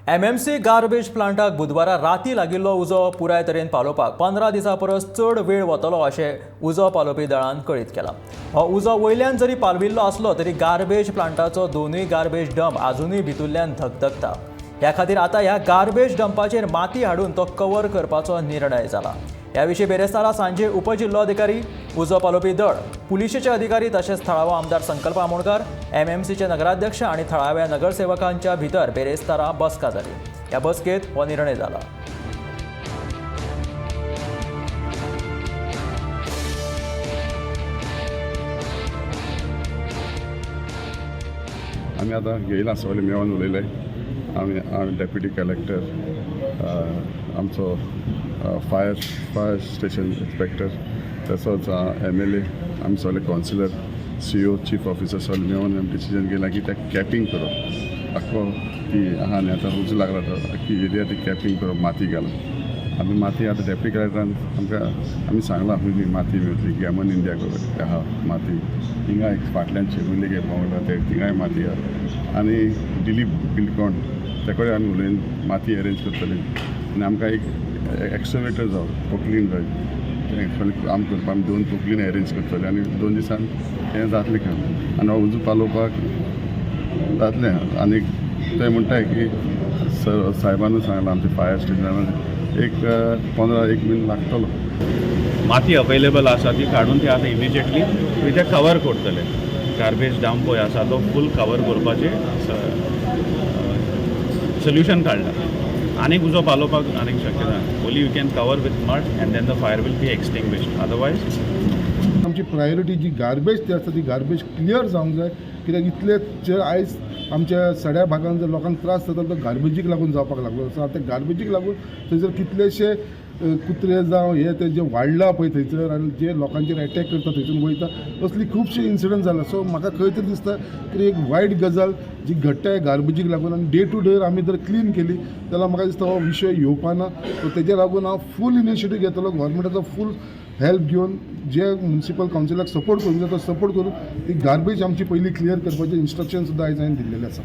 MMC garbage प्लांटाक बुधवारा राती लागिल्लो उजो पुराय तरेन पालोवपाक 15 दिसां परस चड वेळ वतलो अशें उजो पालोवपी दळान कळीत केलां. हो उजो वयल्यान जरी पालविल्लो आसलो तरी गार्बेज प्लांटाचो दोनूय गार्बेज डंप आजुनूय भितुल्ल्यान धगधगता. ह्या खातीर आतां ह्या गार्बेज डंपाचेर माती हाडून तो कवर करपाचो निर्णय जाला. ह्या विशीं बेरेस्तारा सांजे उपजिल्लोधिकारी, उजो पालोवपी दळ, पुलिशेचे अधिकारी तशेंच थळावो आमदार संकल्प आमोणकर, एमएमसीचे नगराध्यक्ष आनी थळाव्या नगरसेवकांच्या भितर बेरेस्तारा बसका जाली. ह्या बसकेत हो निर्णय जाला. आमी आतां घेयला, सगळें मेळोन उलयले आमी. आमी डेप्युटी कलेक्टर, आमचो फायर फायर स्टेशन इन्स्पेक्टर, तसोच एमएलए, आमी सगळे कावन्सिलर, सीओ, चीफ ऑफिसर, सगळे मेळोन आमी डिसिजन घेयला की ते कॅपिंग करप. आख्खो ती आहा न्ही, आतां उजो लागला तो आख्खी एरिया, ती कॅपिंग करप, माती घालप. आमी माती आतां डेप्युटी कलेक्टरान आमकां आमी सांगलां खंय माती मेळटली. गॅमन इंडिया आहा माती. थिंगा एक फाटल्यान चिरुली एक बंगलो, ते थिंगाय माती आहा. आनी दिलीप बिल्कॉन ते कडेन आमी उलयन माती अरेंज करतली. आनी आमकां एक एक्सवेटर जाय, पोकलीन जाय, तें सगळें काम करपाक. आमी दोन पोकलीन अरेंज करतले आनी 2 दिसान हें जातलें काम आनी हो उजो पालोवपाक जातलें. आनी ते म्हणटाय की सर, साहेबानूय सांगलां, आमच्या फायर स्टेशनान एक 15 एक म्हयनो लागतलो. माती अवेलेबल आसा, ती काडून ती आतां इमिजिएटली ते कवर करतले. गार्बेज डंप पळय आसा तो फूल कवर करपाचें सोल्युशन काडला. आनीक उजो पालोवपाक आनीक शक्य ना. Only you can cover with mud and then the fire will be extinguished, otherwise आमची प्रायोरिटी जी गार्बेज ती आसा, ती गार्बेज क्लियर जावंक जाय. कित्याक इतले जे आयज आमच्या सड्या भागान जर लोकांक त्रास जाता तो गार्बेजीक लागून जावपाक लागलो. सो आतां गार्बेजीक लागून थंयसर कितलेशे कुत्रे जावं हे ते जे वाडला पळय थंयसर आनी जे लोकांचेर एटॅक करता, थंयसून वयता, असली खुबशे इन्सिडंट जाला. सो म्हाका खंय तरी दिसता की एक वायट गजाल जी घडटा गार्बेजीक लागून आनी डे टू डे आमी जर क्लीन केली जाल्यार म्हाका दिसता हो विशय येवपा ना. सो तेजे लागून हांव फूल इनिशिएटीव घेतलो, गव्हर्मेंटाचो फूल हेल्प घेवन, जे म्युनिसिपल कावन्सिलाक सपोर्ट करूंक जाय तो सपोर्ट करून ती गार्बेज आमची पयली क्लियर करपाचे इन्स्ट्रक्शन सुद्दां आयज हांवें दिल्लेलें आसा.